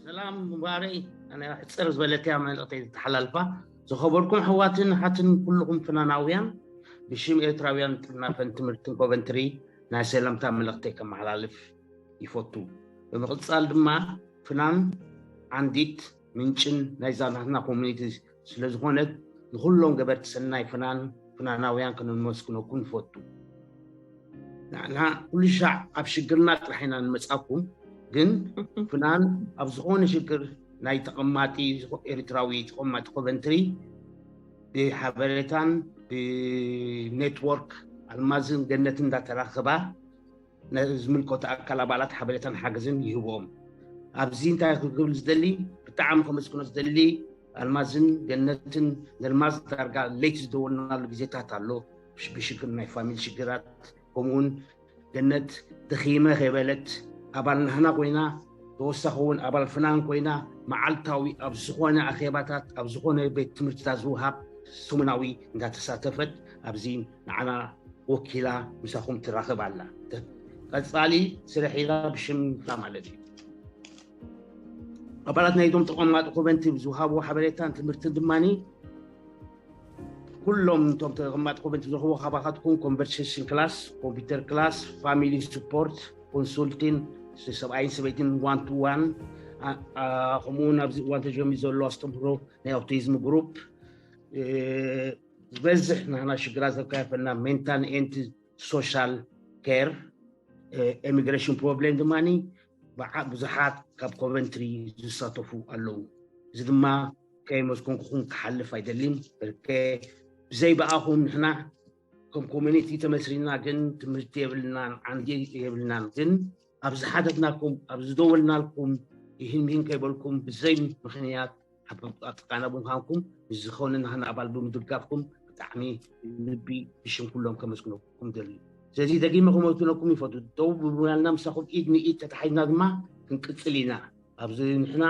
ሰላም ሙባረይ። ኣነ ሕፅር ዝበለት እያ መልእኽተይ ዝተሓላልፋ። ዝኸበርኩም ኣሕዋትን ኣሓትን ኩልኹም ፍናናውያን፣ ብሽም ኤርትራውያን ጥናፈን ትምህርትን ኮቨንትሪ ናይ ሰላምታ መልእኽተይ ከመሓላልፍ ይፈቱ። ብምቕፃል ድማ ፍናን ዓንዲት ምንጭን ናይዛ ናትና ኮሚኒቲ ስለ ዝኾነት ንኹሎም ገበርቲ ሰናይ ፍናን ፍናናውያን ከነመስግነኩም ንፈቱ። ንሕና ኩሉ ሻዕ ኣብ ሽግርና ጥራሕ ኢና ንመጻኩም፣ ግን ፍናን ኣብ ዝኾነ ሽግር ናይ ተቐማጢ ዝኾ- ኤርትራዊ ተቐማጢ ኮቨንትሪ ብሓበሬታን ብኔትወርክ ኣልማዝን ገነትን እንዳተራኸባ ነዚ ዝምልከቶ ኣካል ኣባላት ሓበሬታን ሓገዝን ይህብኦም። ኣብዚ እንታይ ክብል ዝደሊ፣ ብጣዕሚ ከመስግኖ ዝደሊ ኣልማዝን ገነትን፣ ነልማዝ ዳርጋ ለይቲ ዝደወልናሉ ግዜታት ኣሎ። ብሽ- ብሽግር ናይ ፋሚሊ ሽግራት፣ ከምኡውን ገነት ደኺመ ከይበለት ኣባል ናህና ኮይና፣ ተወሳኺ እውን ኣባል ፍናን ኮይና መዓልታዊ ኣብ ዝኾነ ኣኼባታት ኣብ ዝኾነ ቤት ትምህርትታት ዝወሃብ ሰሙናዊ እንዳተሳተፈት ኣብዚ ንዓና ወኪላ ምሳኹም ትራኸብ ኣላ። ቀጻሊ ስርሕ ኢላ ብሽምካ ማለት እዩ። ኣባላት ናይዞም ተቐማጢ ኮቨንትሪ ዝወሃብዎ ሓበሬታን ትምህርትን ድማ ኩሎም እቶም ተቐማጢ ኮቨንትሪ ዝረኽብዎ ካባኻትኩም ኮንቨርሴሽን ክላስ፣ ኮምፒውተር ክላስ፣ ፋሚሊ ስፖርት ኮንሱልቲን፣ ሰብኣይን ሰበይትን ዋን ቱ ዋን፣ ከምኡውን ኣብዚ እዋን ተጀሚሩ ዘሎ ኣስተምህሮ ናይ ኦቲዝም ግሩፕ፣ ዝበዝሕ ናህና ሽግራት ዘካየፈና ሜንታል ኤንድ ሶሻል ኬር፣ ኢሚግሬሽን ፕሮብሌም ድማ ብዙሓት ካብ ኮቨንትሪ ዝሳተፉ ኣለዉ። እዚ ድማ ከይመስኮንኩኹም ክሓልፍ ኣይደልን። በርከ ብዘይ ብኣኹም ንሕና ከም ኮሚኒቲ ተመስሪና ግን ትምህርቲ የብልናን ዓንዲ የብልናን። ግን ኣብ ዝሓተትናኩም ኣብ ዝደወልናልኩም ይህን ምሂን ከይበልኩም ብዘይ ምኽንያት ኣብ ኣጥቃና ብምዃንኩም ምስ ዝኾነ ናህና ኣባል ብምድጋፍኩም ብጣዕሚ ልቢ ብሽም ኩሎም ከመስግነኩም ደልዩ። ስለዚ ደጊመ ከመስግነኩም ይፈቱ። ደው ብምባልና ምሳኹም ኢድ ንኢድ ተታሒዝና ድማ ክንቅፅል ኢና። ኣብዚ ንሕና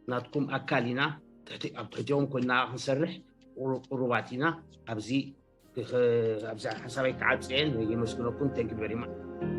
ናትኩም ኣካል ኢና። ትሕቲ- ኣብ ትሕቲኦም ኮይና ክንሰርሕ ቁሩ- ቁሩባት ኢና። ኣብዚ ክኸ- ኣብዚ ሓሳበይ ክዓፅየን የመስግነኩም። Thank you very much።